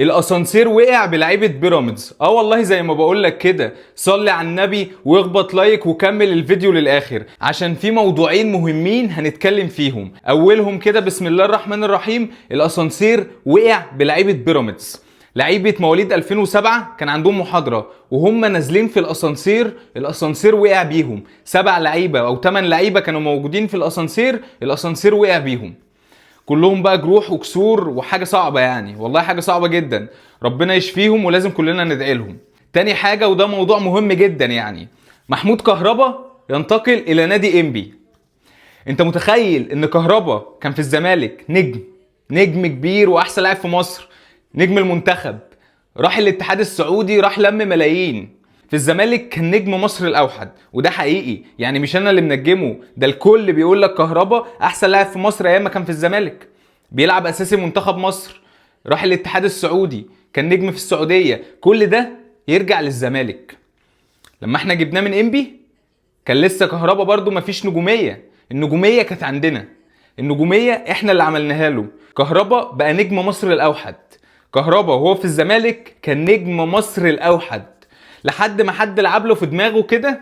الاسانسير وقع بلعيبه بيراميدز. والله زي ما بقول لك كده، صلي على النبي واخبط like وكمل الفيديو للاخر عشان في موضوعين مهمين هنتكلم فيهم. اولهم كده بسم الله الرحمن الرحيم، الاسانسير وقع بلعيبه بيراميدز. لعيبة مواليد 2007 كان عندهم محاضرة وهم نازلين في الاسانسير، الاسانسير وقع بيهم. 7 لعيبة او 8 لعيبة كانوا موجودين في الاسانسير، الاسانسير وقع بيهم كلهم، بقى جروح وكسور وحاجه صعبة، يعني والله حاجة صعبة جدا، ربنا يشفيهم ولازم كلنا ندعي لهم. تاني حاجة وده موضوع مهم جدا، يعني محمود كهربا ينتقل الى نادي انبي. انت متخيل ان كهربا كان في الزمالك نجم، نجم كبير واحسن لاعب في مصر، نجم المنتخب، راح الاتحاد السعودي راح لم ملايين. في الزمالك كان نجم مصر الاوحد، وده حقيقي يعني مش انا اللي منجمه، ده الكل بيقول لك كهربا احسن لاعب في مصر ايام ما كان في الزمالك، بيلعب اساسي منتخب مصر، راح الاتحاد السعودي كان نجم في السعودية. كل ده يرجع للزمالك. لما احنا جبناه من انبي كان لسه كهربا برضو مفيش نجوميه، النجومية كانت عندنا، النجومية احنا اللي عملناها له. كهربا بقى نجم مصر الاوحد. كهربا وهو في الزمالك كان نجم مصر الاوحد لحد ما حد لعب له في دماغه كده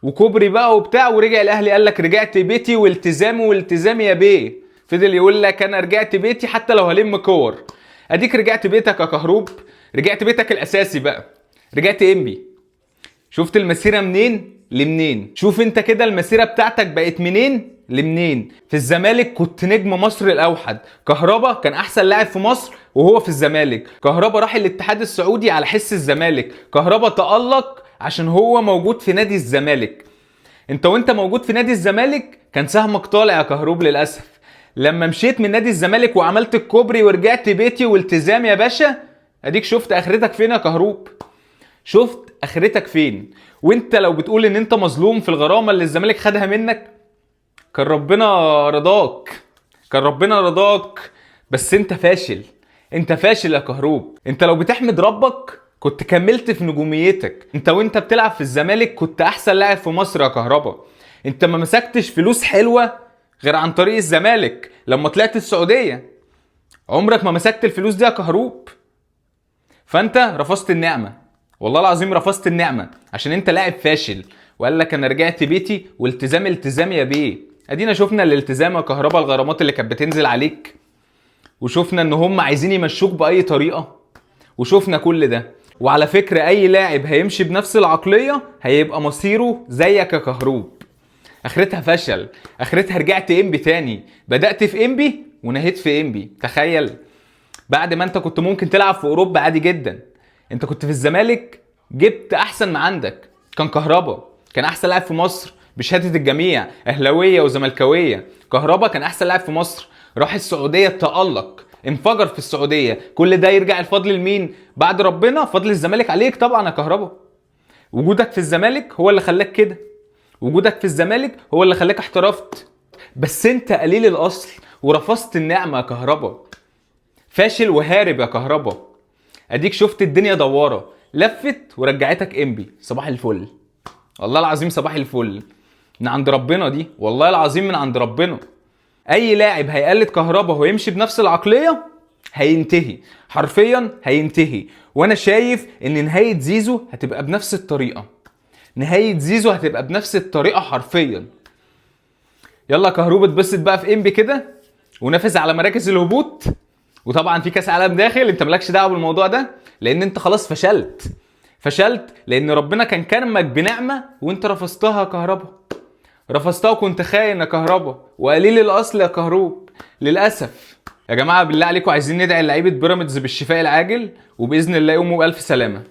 وكوبري بقى وبتاع، ورجع الاهلي قال لك رجعت بيتي والتزامي والتزامي يا بيه. فضل يقول لك انا رجعت بيتي حتى لو هلم كور. اديك رجعت بيتك يا كهروب، رجعت بيتك الاساسي بقى، رجعت انبي. شفت المسيرة منين لمنين؟ شوف انت كده المسيرة بتاعتك بقت منين لمنين. في الزمالك كنت نجم مصر الاوحد، كهربا كان احسن لاعب في مصر وهو في الزمالك، كهربا راح الاتحاد السعودي على حس الزمالك، كهربا تألق عشان هو موجود في نادي الزمالك. انت وانت موجود في نادي الزمالك كان سهمك طالع يا كهروب. للاسف لما مشيت من نادي الزمالك وعملت الكوبري ورجعت بيتي والتزام يا باشا، اديك شفت اخرتك فين يا كهروب، شفت اخرتك فين. وانت لو بتقول ان انت مظلوم في الغرامة اللي الزمالك خدها منك، كان ربنا رضاك، كان ربنا رضاك، بس انت فاشل، انت فاشل يا كهروب. انت لو بتحمد ربك كنت كملت في نجوميتك. انت وانت بتلعب في الزمالك كنت احسن لاعب في مصر يا كهربا. انت ما مسكتش فلوس حلوة غير عن طريق الزمالك لما طلعت السعودية، عمرك ما مسكت الفلوس دي يا كهروب. فانت رفضت النعمة، والله العظيم رفضت النعمة عشان انت لاعب فاشل. وقال لك انا رجعت بيتي والتزام التزام يا بيه. ادينا شفنا الالتزام يا كهربا، الغرامات اللي كانت بتنزل عليك، وشفنا ان هم عايزين يمشوك باي طريقه، وشفنا كل ده. وعلى فكرة اي لاعب هيمشي بنفس العقلية هيبقى مصيره زيك يا كهروب، اخرتها فشل، اخرتها رجعت انبي تاني، بدأت في انبي ونهيت في انبي. تخيل بعد ما انت كنت ممكن تلعب في اوروبا عادي جدا، انت كنت في الزمالك جبت احسن ما عندك، كان كهربا كان احسن لاعب في مصر بشهادة الجميع، اهلاويه وزملكاويه، كهربا كان احسن لاعب في مصر، راح السعودية تألق، انفجر في السعودية. كل ده يرجع الفضل لمين بعد ربنا؟ فضل الزمالك عليك طبعا يا كهربا. وجودك في الزمالك هو اللي خلاك كده، وجودك في الزمالك هو اللي خلاك احترفت، بس انت قليل الاصل ورفضت النعمة يا كهربا، فاشل وهارب يا كهربا. اديك شفت الدنيا دواره لفت ورجعتك انبي. صباح الفل، والله العظيم صباح الفل من عند ربنا دي، والله العظيم من عند ربنا. اي لاعب هيقلد كهربا ويمشي بنفس العقلية هينتهي، حرفيا هينتهي. وانا شايف ان نهاية زيزو هتبقى بنفس الطريقة، نهاية زيزو هتبقى بنفس الطريقة حرفيا. يلا كهروب اتبسط بقى في انبي كده ونافس على مراكز الهبوط، وطبعا في كاس عالم داخل، انت مالكش دعوه بالموضوع ده لان انت خلاص فشلت، فشلت لان ربنا كان كرمك بنعمه وانت رفضتها يا كهربا، رفضتها وكنت خاين يا كهربا وقليل الاصل يا كهروب للاسف. يا جماعة بالله عليكم عايزين ندعي لعيبة بيراميدز بالشفاء العاجل، وباذن الله يقوموا بالف سلامه.